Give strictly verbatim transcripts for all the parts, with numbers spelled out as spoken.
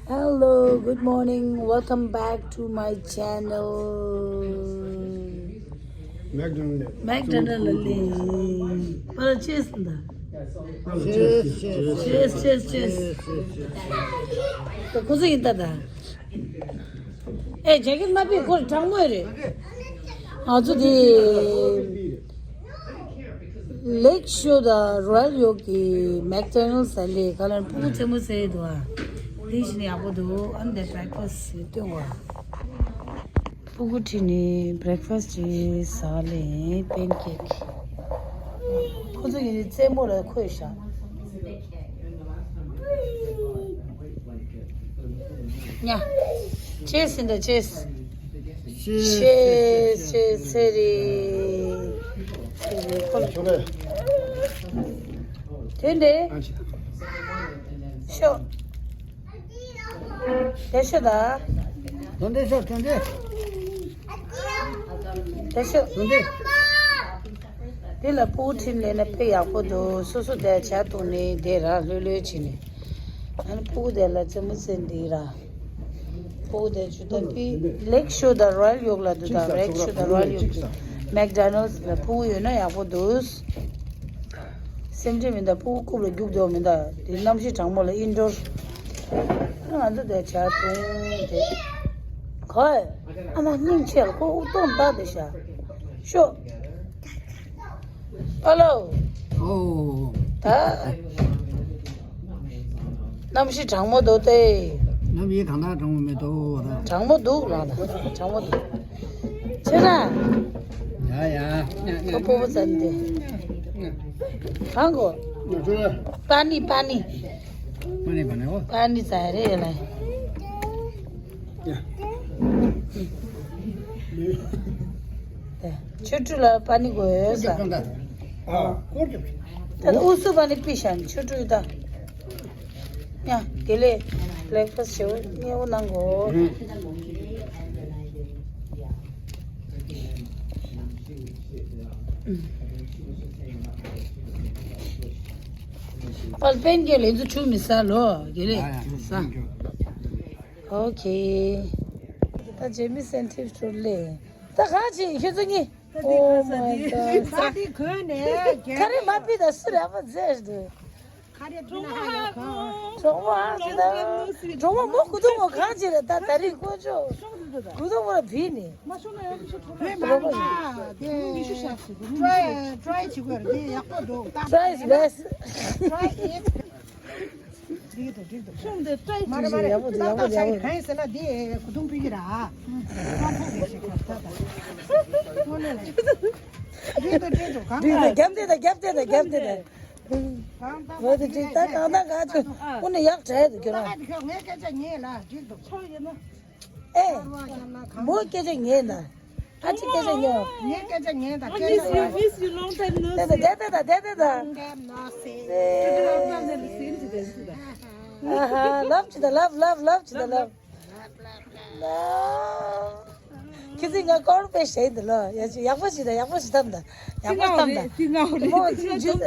Hello, good morning. Welcome back to my channel. McDonald. McDonald ལ་ལས། པར་ཆེས་འདི། Cheers, cheers, cheers, cheers. ད་ཁོ་ཚོ་ཡིན་ད་ད། ཨེ་ཇེ་ཀེཊ་མ་ཕུད་ཁོ་གྲང་མོ་རེད། ང་ཚོ་དེ། ལེག་ཤོ་དང་རོ་ཡལ་ཡོག་གི་མེག་ཌོ་ནལ་ཟ་ལེ་ག་ལ་ཕྲུ་གུ་རྩེད་མོ་རྩེ་འདུག་ཨ། དེ་བཞིན་ཡག་པོ་འདུག་ཨ་ནི་དེ་བྷེ་རེག་ཕ་སི་སྟོན་བ། ཕྲུ་གུ་ཁྲིད་ནས་བྷེ་རེག་ཕ་སི་ཅིག་ཟ་ལེ་པན་ཀེག་ཁོ་ཚོ་ཡིན་ནི་རྩེད་མོ་ལ་འཁོད་ཤག་ཉ། ཅེས་ཟིན་ད་ཅེས། ཤེས་ཤེས་ཚེ་རིང་། དེ་འདྲས། ཤོག་དེ་ཤོག་ད། དོན་དེ་ཤོག་དོན་དེ། དེ་ཤོག་དོན་དེ། དེ་ལ་ཕྲུ་གུ་ཁྲིད་ལས་ན་དཔེ་ཡག་པོ་འདུག་སོ་སོ་དེ་ཇ་བཏུང་ནས་དེ་ར་ལྷོད་ལྷོད་བྱས་ནས། ཨ་ནི་ཕྲུ་གུ་དེ་ལ་རྩེད་མོ་རྩེ་འདི་ར། ཕྲུ་གུ་དེ་ཇུ་ད་པི་ལེག་ཤོ་དང་རོ་ཡལ་ཡོག་ལ་འདུག་ད་རེག་ཤོ་དང་རོ་ཡལ་ཡོག་གི་མེག་ཌོ་ནལ་ལ་ཕྲུ་གུ་ཡོད་ན་ཡག་པོ་འདུག་སེམས་ཁྲལ་མི་འདུག་ཕྲུ་གུ་རྐུབ་ལ་རྒྱུག་འདོད་མི་འདུག་དེ་གནམ་གཤིས་གྲང་མོ་ལ་ཨིན་ཌོར། ང་ཚོ་དེ་ཇ་བཏུང་དེ། ག་ཨ་མ་སྙིང་ཆེ་ལ་ཁོ་དབུགས་གཏོང་བཏང་དེ་ཤ། ཤོག་ཨ་ལོ། ཨོ། ད། གནམ་གཤིས་གྲང་མོ་འདུག་སྟེ། གནམ་གཤིས་གང་ལྟར་གྲང་མོ་མི་འདུག་ར། གྲང་མོ་འདུག་ལགས་ད། གྲང་མོ་འདུག་ཁྱེད་རང་། ཡ་ཡ། ཁོ་སྤོ་བོ་ཙམ་དེ། གང་གོ། པ་ནི་པ་ནི། པ་ནི་པ་ནི་འོ། པ་ནི་ཙ་རེ་ལ། ཡ། ཆོ་འཕྲུལ་ལ་པ་ནི་དགོས་ཡོད་ས། ཨ། ད་ལྟ་ཨུ་སུ་པ་ནི་པི་ཤ་ནི་ཆོ་འཕྲུལ་ད། ཡ། དགེ་ལེགས། བྷེ་རེག་ཕ་སི་ཞེ་པོ་མཉེས་པོ་གནང་གོ། པལ་པན་གྱི་ལས་འཛུ་ཆུ་མི་ས་ལོ། དགེ་ལེགས། ས། ཨོ་ཁེ། ད་ཇེ་མི་སན་ཐིབ་ཤོར་ལེ། ད་གང་ཅི་ཁྱོད་ཚོ་གཉིས། Oh my God. ད་འདི་གོན་ནས་ཁ་རེ་མ་པི་ད་སུ་ར་མ་ཛེར་དུ། ཁ་རེ་དུ་ན་ཧ་ཡོ་གང་། གྲོགས་མོ་ཨ་ཅི་ད། གྲོགས་མོ་མོ་གུ་དུ་མོ་གང་ཅི་རེ་ད་ད་རིང་ཀོ་ཅོ། གུ་དུ་མོ་ར་བི་ནི། མ་ཤོང་ན་ཡོ་གི་ཆོ་ཐོ་རེ་མ་ར་མ། ཀྲའི་ཀྲའི་ཅི་གོ་རེ་ཡག་པོ་འདུག Try is best. Try it. འགྲིག་འདུག་འགྲིག་འདུག་ཤོང་དེ་ཏྲའི་མ་རེད་མ་རེད། ཡག་པོ་འདུག་ཡག་པོ་འདུག་ཡག་པོ་འདུག་གང་ཡིན་ཟེར་ན་འདི་གུ་དུང་ཕུད་ཀྱི་ར། ཀྲང་ཕུག་གི་ཞིག་གོ་ད་ད། དངོས་གནས་ལ། འགྲིག་འདུག་འགྲིག་འདུག་གང་འགྲིག་འདུག་རྒྱབ་འདེད་དང་རྒྱབ་འདེད་དང་རྒྱབ་འདེད་དང་། འོ་དེ་འགྲིག་ད་གང་ད་གང་ཚོད་དངོས་གནས་ཡག་དྲག་འདུག་ཁྱོད་རང་། ངའི་སྐད་ཆ་ཉན་ལ་འགྲིག་འདུག་ཆོག་ཡིན་ན། ཨེ། མོ་སྐད་ཆ་ཉན་ན། ཨ་ཅེ་སྐད་ཆ་ཉན། ངའི་སྐད་ཆ་ཉན་དང་སྐད་ཆ་ཉན། Miss you, miss you, long time no see. ལབ་ཅི་ད་ལབ་ལབ་ལབ་ཅི་ད་ལབ། ལབ་ལབ་ལབ་ཅི་ད་ལབ། ལབ། ཁྱེད་ཚོས་ང་སྐོར་དཔེ་བཤད་འདུག་ལོ། ཡག་ཡག་པོ་ཞིག་དང་ཡག་པོ་ཞིག་བཏབ་དང་། ཡག་པོ་བཏབ་དང་། མོ་ཇུས་ད་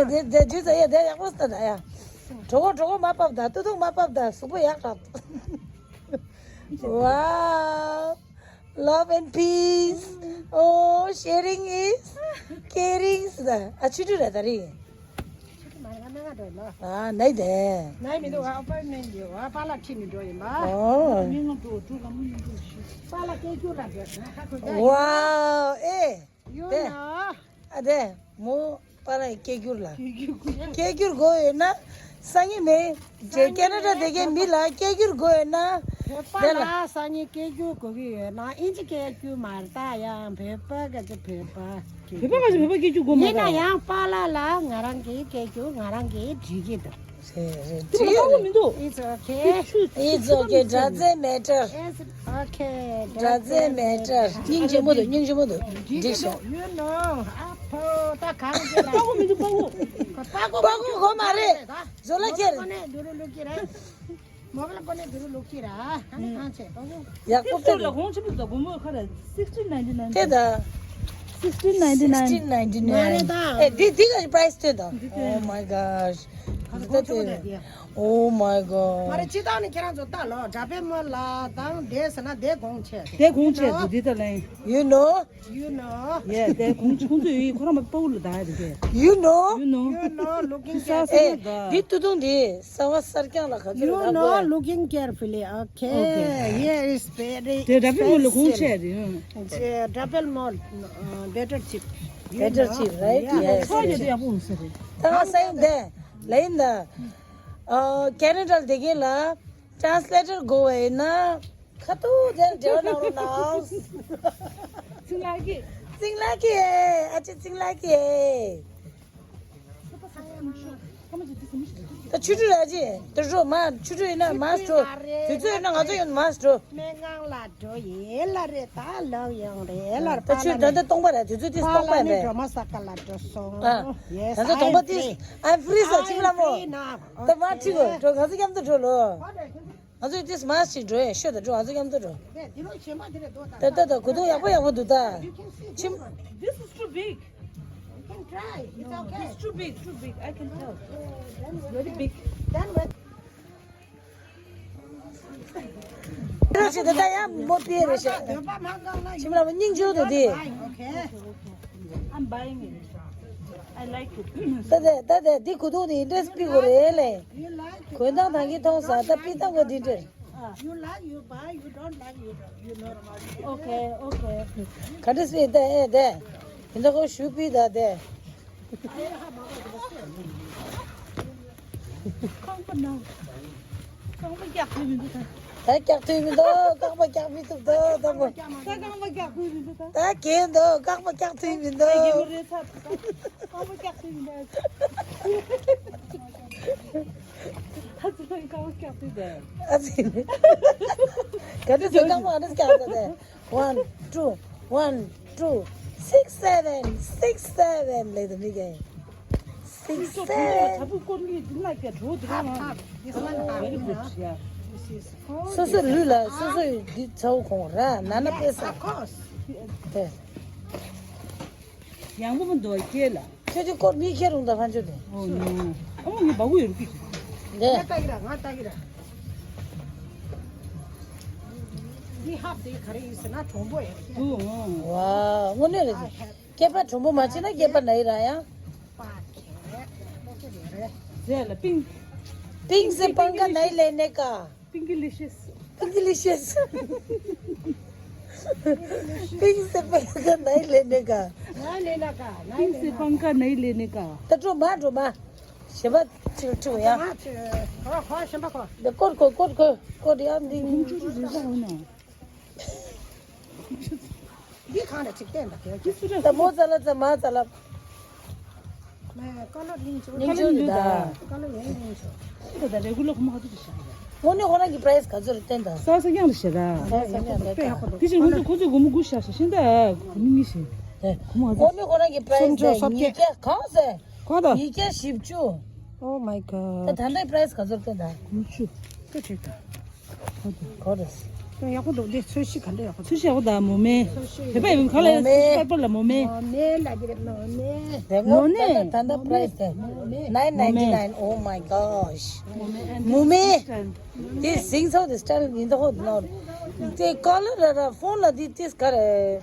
ཡ་དེ་ཇུས་ད་ཡ་དེ་ཡག་པོ་བཏབ་དང་ཡ། གྲོད་ཁོག་གྲོད་ཁོག་མ་ཕབ་དང་། ཏུ་ཏུ་མ་ཕབ་དང་། གཟུགས་པོ་ཡག་དྲག Wow. Love and peace. Oh, sharing is caring. ཟེར་ད། ཨ་ཆུ་ཏུ་ར་ད་རེད། ཨ་ནའི་དེ། ནའི་མི་འདུག་ཨ་པ་མེན་ཡོད་ཨ་པ་ལ་ཁྲིད་ནས་འགྲོ་ཡིན་པ། ཨོ། མི་ངོ་འགྲོ་འགྲོ་ག་མི་ངོ་འགྲོ་ཤི། པ་ལ་སྐད་སྒྱུར་ལ་འགྲོ་ན་ཧ་གོ་ཡ། Wow. ཨེ། ཡོད་དེ། ན། ཨ་དེ། མོ། པ་ལགས་སྐད་སྒྱུར་ལ། སྐད་སྒྱུར་དགོས་ཡོད་ན། སང་ཉིན་མེད། ཇེ་ཁེ་ན་ཌ་དེ་གའི་མི་ལ་སྐད་སྒྱུར་དགོས་ཡོད་ན། བོད་པ་དེ་ལ། ལ་སང་ཉིན་སྐད་སྒྱུར་དགོས་ཀྱི་ཡོད་ན་ཨིན་ཇི་སྐད་སྒྱུར་མ་རེད་ད། ཡང་བོད་པ་ག་ཚོད་བོད་པ་སྐད་སྒྱུར། བོད་པ་ག་ཚོད་བོད་པ་སྐད་སྒྱུར་དགོས་མ་རེད། ཡིན་ན་ཡང་པཱ་ལགས་ལ་ང་རང་གི་སྐད་སྒྱུར་ང་རང་གིས་འབྲི་གི་འདུག་རེད་རེད། དེ་ལ་དཔའ་བོ་མི་འདུག It's okay. It's okay. Doesn't matter. It's okay. Doesn't matter. སྙིང་རྗེ་མོ་འདུག་སྙིང་རྗེ་མོ་འདུག་འགྲིག་ཤག You know. ཨ་ཕོ་ད་གང་གི་ལ། དཔའ་བོ་མི་འདུག་དཔའ་བོ། དཔའ་བོ་དགོས་མ་རེད། བཟོ་ལ་ཁྱེར། མོ་ག་ནས་འདུ་རུ་ལུག་ཀྱི་ར། མོ་ག་ལ་གོ་ནས་འདུ་རུ་ལུག་ཀྱི་ར། ཨ་ནི་གང་བྱེད་དཔའ་བོ། ཡག་པོ་སྟེ། ལ་གོང་ཆེན་པོ་ད་སྒོར་མོ་ཁ་ལ་sixteen ninety nine དེ་ད། sixteen ninety nine sixteen ninety nine མ་རེད་ད། ཨེ་འདི་འདི་ག་price དེ་ད། འདི་དེ། Oh my gosh. འདི་ལྟ་སྟེ། Oh my god. མ་རེད། སྤྱིར་བཏང་ནི་ཁྱེད་རང་ཚོ་ལྟ་ལོ། དྲ་པེ་མོ་ལ་དང་དེ་ཟེར་ན་དེ་གོང་ཆེ། དེ་གོང་ཆེ་དེ་འདི་ལྟ་ལེན། You know? You know? Yeah, དེ་གོང་ཁོང་ཚོས་ཡིན། ཁོ་རང་མ་པའུ་ལ་ད་དེ་གས། You know? You know? You know, looking carefully. ཨེ། འདི་ཏུ་ཏུང་འདི་གསར་བ་གསར་རྐྱང་ལ་ག་ཚོད་You know, looking carefully. Okay. Okay. Here is very expensive. དེ་དྲ་པེ་མོ་ལ་གོང་ཆེ་རེད། དྲ་པེ་མོ་better cheap. Better cheap, right? Yes. ཁ་ཡོད་དེ་ཡག་པོ་འོང་ས་རེད། ད་ང་སེང་དེ་ལེན་ད། ཨ། ཁེ་ན་ཌ་ལ་བསྡད་མཁན་ལ་ཊ་རན་སི་ལེ་ཊར་དགོས་པ་ཡིན་ན། ཁ་ཐུག་དེར་འབྲེལ་བ་གནང་རོགས་གནང་། ཚིང་ལགས་ཀྱིས། ཚིང་ལགས་ཀྱིས། ཨ་ཅེ་ཚིང་ལགས་ཀྱིས། ད་ཆུ་ཁྲུས་ར་ཅི། དེ་འགྲོ་མ། ཆུ་ཁྲུས་ཡིན་ན་མ་འགྲོ། དུས་ཚོད་ཡིན་ན་ང་ཚོ་ཡོང་མ་འགྲོ། སྨན་ཁང་ལ་འགྲོ་ཡིན་ལ་རེད། ད་ལོག་ཡོང་རེད་ལ་རེད། ད་ཆུ་ད་ལྟ་སྟོང་པ་རེད། དུས་ཚོད་དེ་སྟོང་པ་རེད། སྒྲོལ་མ་ས་ཀ་ལ་འགྲོ་སོང་། ཨ། Yes, ད་ལྟ་སྟོང་པ་དེ། I'm free. I'm free. ས་ཁྱིམ་ལ་མོ། I'm free now. ད་མ་ཁྲིད་གོ། འགྲོ། ང་ཚོ་མཉམ་དུ་འགྲོ་ལོ། ང་ཚོས་ཏིས་མ་ཞིག་འགྲོ་ཡ། ཤོད་དང་འགྲོ། ང་ཚོ་མཉམ་དུ་འགྲོ། ད་ད་ད་གོས་ཐུང་ཡག་པོ་ཡག་པོ་འདུག་ད། ཁྱིམ། This is too big. You can try. It's okay. It's too big, too big. I can tell. Very big. Then what? རེ་ཞིག་ད་ད་ཡང་མོ་པིའི་རེ་ཞིག་ཁྱིམ་ལ་མ་སྙིང་རྗེ་འདུག་དེ། Okay. I'm buying it. I like it. ད་ད་ད་ད་འདི་གོས་ཐུང་འདི་ཨིན་ཊེ་རེ་སི་པི་གོ་རེད་ལེ། You like it. གོན་སྟངས་དང་གི་མཐོང་ས་ད་པི་ཏང་གོ་འདི་འདྲ། You like, you buy, you don't like, you don't, you know. Okay, okay. ག་འདྲ་སེ་ད་ཨེ་ད། ཡིན་ད་ཁོ་ཞུ་པི་ད་ད། ཁང་པ་ན། ཁང་པ་རྒྱག་ཐུབ་མི་འདུག་ད། ད་རྒྱག་ཐུབ་མི་འདུག་རྐང་པ་རྒྱག་མི་ཐུབ་འདུག་ད་མོ། ད་རྐང་པ་རྒྱག་ཐུབ་མི་འདུག་ད། ད་གན་འདུག་རྐང་པ་རྒྱག་ཐུབ་མི་འདུག་རྒན་མོ་རེད་ཚ། རྐང་པ་རྒྱག་ཐུབ་མི་འདུག་ད་ཚོ་རྐང་པ་རྒྱག་ཐུབ་འདུག་ཨ་ཙི། ག་འདྲ་ཟེར། རྐང་པ་ཨ་འདྲ་རྒྱག་ད་དེ། One, two, one, two, six, seven, six, seven ལེ་དུ་མི་གེ། Six, seven. This one hard, very good, yeah. སོ་སོ་ལུས་ལ་སོ་སོ་འདི་ཚའུ་ཁོང་ར་ན་ན་པེ་ས། དེ། ཡང་པོ་མི་འདུག་སྐྱེས་ལ། ཁྱོད་ཀྱི་སྐོར་མི་ཁྱེར་རུང་ད་ཕན་ཆོད་དེ། ཨོ་ནོ། ཨོ་ངའི་བ་གུ་ཡོད་རུ་ཀི། འདི། ང་ལྟ་གི་ར། ང་ལྟ་གི་ར། འདི་ཧབ་དེ་ག་རེ་ཡིན་ཟེར་ན་གྲོང་པོ་ཡོད་ཀྱི། འདུག་ཨོ། ཝ། དངོས་གནས་རེད། སྐྱེས་པ་གྲོང་པོ་མ་བྱས་ན་སྐྱེས་པ་ན་ཡི་ར་ཡང་། པ་ཁེ་ལོ་ཀེ་རེད། རེད་ལ་པིང་། Pink se panka nahi lene ka. Pinky licious. Pinky licious. Pink se panka nahi lene ka. Nahi lene ka. Pink se panka nahi lene ka. ད་འགྲོ་མ་འགྲོ་མ། ཞེ་པོ་ཁྲིག་ཁྲིག་ཡ། ཁོ་ཁོ་ཞེ་པོ་ཁོ། འདི་སྐོར་ཁོ་སྐོར་ཁོ་སྐོར་ཡ་འདི། འདི་གང་ལ་ཅིག་བསྟན་པ་གལ་ཆེ། ད་མོ་ཙ་ལ་ཙ་མ་ཙ་ལ། མེ་ཀ་ལར་རྙིང་ཆོག་སྙིང་རྗེ་འདུག་ད། ཀ་ལར་ཡང་རྙིང་ཆོག་ད་ད་རེ་གུ་ལར་ཁོ་མོ་ཧ་ཙུ་ཅི་ཤ་ཡ། དངོས་གནས་ཁོ་རང་གི་པ་རའི་སི་ག་ཚོད་རེད་བསྟན་ད། ས་ས་ཡང་རེད་ཤ་ད། ས་ས་ཡང་རེད་ད། དེ་བཞིན་ཁོ་ཚོ་ཁོ་ཚོས་སྒོར་མོ་དགུ་བཞག་ཤ་ཤིང་ད། གོ་མི་མི་ཤེས། ཁོ་མོ་ཧ་ཙུ། དངོས་གནས་ཁོ་རང་གི་པ་རའི་སི་སུམ་ཅུ་སོ་བརྒྱད། ཉིས་བརྒྱ་གང་ཟེར། གང་ད། ཉིས་བརྒྱ་བཞི་བཅུ། Oh my god. ད་ད་ལྟའི་པ་རའི་སི་ག་ཚོད་རེད་བསྟན་ད། དགུ་བཅུ། ཀ་ཅིག་ད། གོ་རེ། ཡག་པོ་འདུག་འདི་ཚོས་གཞི་ག་འདྲ་ཡག་པོ། ཚོས་གཞི་ཡག་པོ་ད་མོ་མེ། ཚོས་གཞི། དེ་པ་ཡིན་ག་ལ་ཡིན། མོ་མེ། པར་པར་ལ་མོ་མེ། མོ་མེ་ལ་གི་རེད། མོ་མེ། དེ་མོ་མོ་མེ། ད་ད་ད་པ་རའི་སི་དེ། མོ་མེ། Nine ninety nine. Oh my gosh. མོ་མེ། This sings how the style in the whole no. དེ་ཀ་ལར་ར་ཕོན་ལ་དེ་དེ་ག་རེ།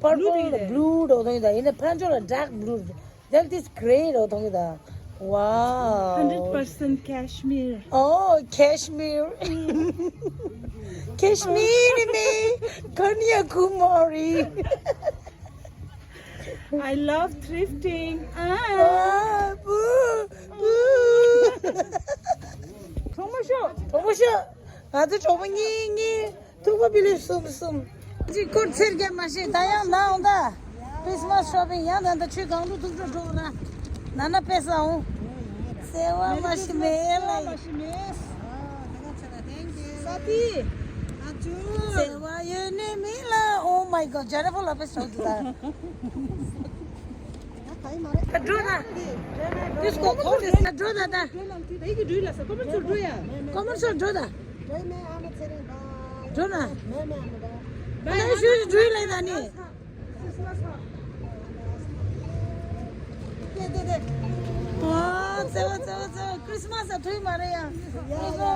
Purple, blue འདྲ་བོ་དང་ཡིན་ད། ཡིན་ན་ཕན་ཆོད་ལ་dark blue། Then this grey རོ་མཐོང་གི་ད། Wow. Hundred percent cashmere. Oh, cashmere. Kashmir me, Kanyakumari. I love thrifting. Ah. Ah, boo, boo. གྲོགས་མོ་ཤོག་གྲོགས་མོ་ཤོག་ང་ཚོ་གྲོགས་མོ་གཉིས་གཉིས། ཐུག་པ་བི་ལི་གསུམ་གསུམ། ཅི་སྐོར་ཚེར་རྒྱ་མ་ཤེས་ད་ཡང་ན་འོང་ད། Christmas shopping ཡང་ད་ད་ཆུ་གང་དུ་ཐུག་འགྲོ་འགྲོ་ན། ན་ན་པེ་ས་འོང་། སེ་བ་མ་ཤི་མེ་ལ། ས་ཏི། སེ་བ་ཡོད་ནི་མི་ལ། Oh my god. Jennifer Lopez འོང་འདུག་ད། འགྲོ་ན། This go ཁོ་རེ་འགྲོ་ན་ད། ད་ཡི་གེ་འགྲོ་ལ་ས་ཀོ་མེན་ཚོ་འགྲོ་ཡ། ཀོ་མེན་ཚོ་འགྲོ་ད། འགྲོ་ན། ད་ནི་ཞུ་ཞུ་འགྲོ་ལ་ད་ནི། ཨོ་ཙེ་བ་ཙེ་བ་ཙེ་བ། ཁྲིས་མ་སི་ཨ་ཁྲུས་མ་རེད་ཡ། ཁྲིས་མ་སི།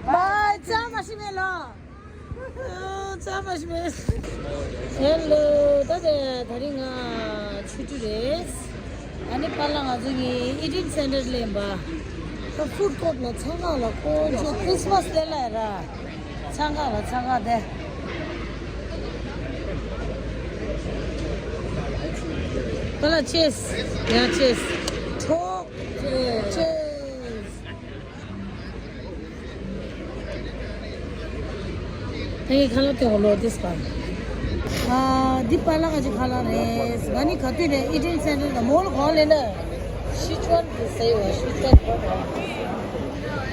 བའི་ཅ་མ་ཤི་མེ་ལོ། ཨོ་ཙེ་བ་ཤི་མེ། ཧེ་ལོ། ད་དེ་ད་རིང་ང་ཆུ་ཊི་རེད། ཨ་ནི་པཱ་ལགས་ང་ཚོ་གི་ཨི་ཊིང་སེན་ཊར་ལ་ཡིན་པ། ད་ཕུཌ་ཀོརཊ་ལ་ཚང་ཁང་ལ་ཀོ་ཅོ་ཁྲིས་མ་སི་ལ་ལ་ཡ་ར། ཚང་ཁང་ལ་ཚང་ཁང་དེ། པཱ་ལགས་ཅེས། ཡ་ཅེས། ཐོག་ཅེས། ད་ངས་ཁ་ལག་སྟོན་གོ་ལོ་དིས་པ། ཨ། འདི་པཱ་ལགས་ཀྱི་ཁ་ལག་རེད། ང་ནི་ག་དུས་ནས་ཨི་ཊིང་སེན་ཊར་ལ་མོལ་གོ་ལེ་ན། ཤི་ཅོན་དུ་ཟེར་བ་ཤི་ཅོན་པ།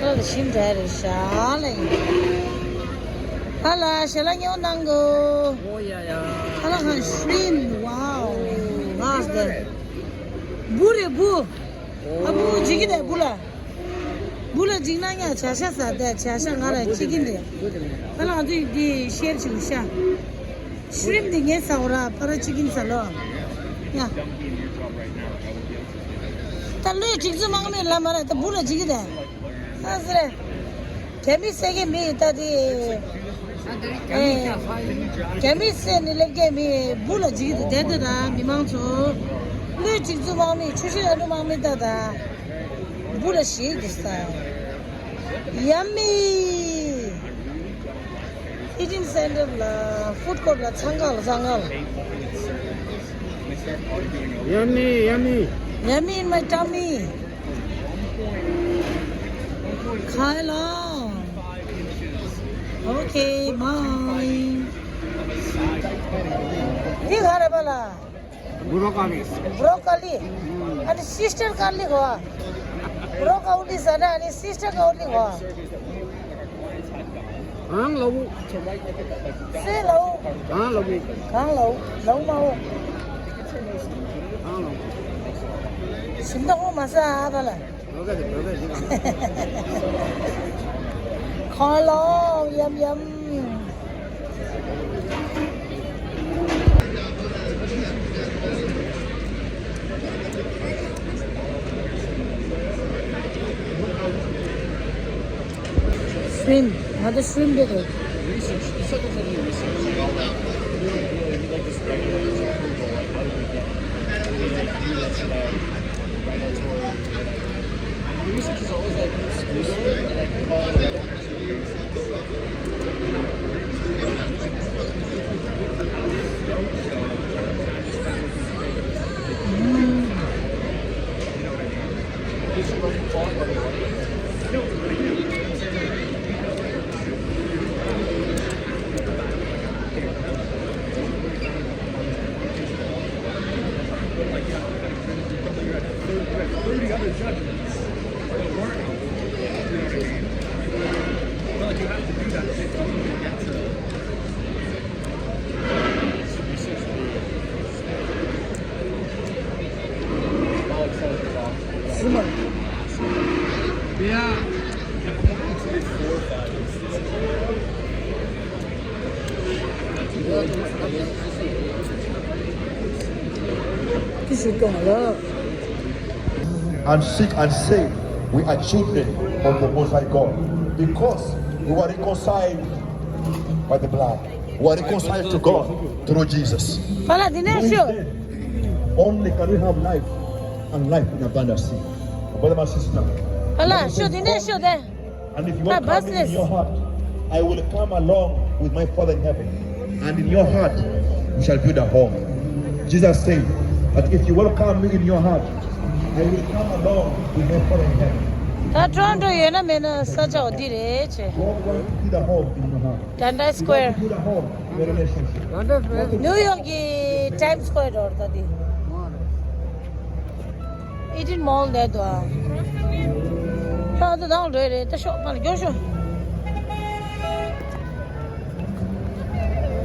ཨ་ལ་ཤིམ་འདྲ་རེད་ཤ་ལ་ཡིན། ཨ་ལ་ཞལ་ལག་ཉོ་གནང་གོ། ཨོ་ཡ་ཡ། ཨ་ལ་ཧ་ཤི་རིམ་ཝའོ། ང་ཟེར། བུ་རེད་བུ། ཨ་བུ་འཇིག་གི་དེ་བུ་ལ། བུ་ལ་འཇིག་ན་ཉ་བྱ་ཤ་ཟ་དེ་བྱ་ཤ་ང་ལ་ཅི་གི་འདི། ཨ་ལ་ང་ཚོ་ཡི་འདི་ཤེར་བྱེད་ཤ། ཤི་རིམ་འདི་ངས་ཟ་འོ་ར་པ་ར་ཅི་གིན་ཟ་ལོ། ཡ། ད་ལོས་གཅིག་ཚུ་མང་མེད་ལ་མ་ར་ད་བུ་ལ་འཇིག་གི་དེ། ཨ་ཟེར། རྒྱ་མི་ཟེར་གི་མི་ད་དེ། ཨེ། རྒྱ་མི་ཟེར་ནི་སླེབས་མཁན་མི་བུ་ལ་འཇིག་གི་དེ་དེ་ད་མི་མང་ཚོ། ལོས་གཅིག་ཚུ་མང་མེད་ཆུ་ཤུ་ཨ་ནུ་མང་མེད་ད་ད། བུ་ལ་ཞིག་གི་ས། ཡ་མི། ཨི་ཊིང་སེན་ཊར་ལ་ཕུཌ་ཀོརཊ་ལ་ཚང་ཁང་ལ་ཚང་ཁང་ལ། Yummy, yummy. Yummy in my tummy. Come along. Okay, bye. འདི་ག་རེད་པ་ལ། Broccoli. Broccoli. ཨ་ནི་སིས་ཊར་ཀར་ལིག་གོ། བྷོ་རོ་ཀོ་ལི་ཟེར་ན་ཨ་ནི་སིས་ཊར་ཀར་ལིག་གོ། གང་་ལ་བུ། སེ་ལ་བུ། གང་ལ་བུ། གང་ལ་བུ། ལ་བུ་མ་བུ། གང་ལ་བུ། ཞིམ་ད་ཧོ་མ་ས་ཨ་ད་ལ། Come along, yum yum. Shrimp. Another shrimp there. And seek and say, we are children of the Most High God because we were reconciled by the blood. We are reconciled to God through Jesus. Who is dead. Only can we have life and life in abundance. Brother, my sister. Let me tell you something. And if you welcome me in your heart, I will come along with my Father in heaven. And in your heart, we shall build a home. Jesus said that if you welcome me in your heart, I will come along with my Father in heaven. ད་ཊོ་རོན་ཊོ་ཡོད་ན་མེད་ན་ས་ཆ་འོ་འདི་རེད་ཅེ། God wants to build a home in your heart. Dundas Square. He wants to build a home in your relationship. New York གི་Times Square འོ་རེད་ད་འདི། Eden Mall འདི་འདུག་ཨ། ད་འདི་ནང་ལོས་རེད་ད། ཤོག་པ་ལ་རྒྱོབ་ཤོག་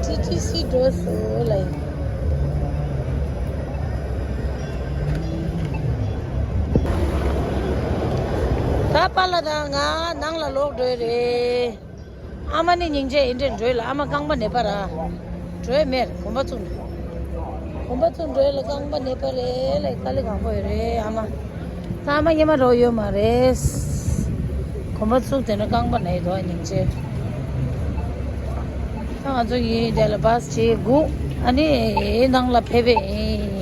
ཊི་ཊི་སི་འགྲོ་སོང་ལ་ཡིན། ད་པཱ་ལགས་དང་ང་ནང་ལ་ལོག་འགྲོ་ཡི་རེད། ཨ་མ་ནི་སྙིང་རྗེ་ཨེ་འདྲས་འགྲོ་ཡི་ལ། ཨ་མ་རྐང་པ་ནད་པ་ར། འགྲོ་ཡི་མེད་གོམ་པ་བཙུགས་ནས། གོམ་པ་ཚུགས་འགྲོ་ཡ་ལ་རྐང་པ་ན་པ་རེད་ལ། དཀའ་ལས་ཁག་པོ་ཡོད་རེད་ཨ་མ། ད་ཨ་མ་སྙེ་མ་རོ་ཡོད་མ་རེད། གོམ་པ་ཚུགས་དེ་ན་རྐང་པ་ན་ཡི་དོ་སྙིང་རྗེ། ད་ང་ཚོ་ཡིན་དེ་ལ་བཱས་བྱེད་དགོས། ཨ་ནི་ནང་ལ་ཕེབས་པ་ཡིན།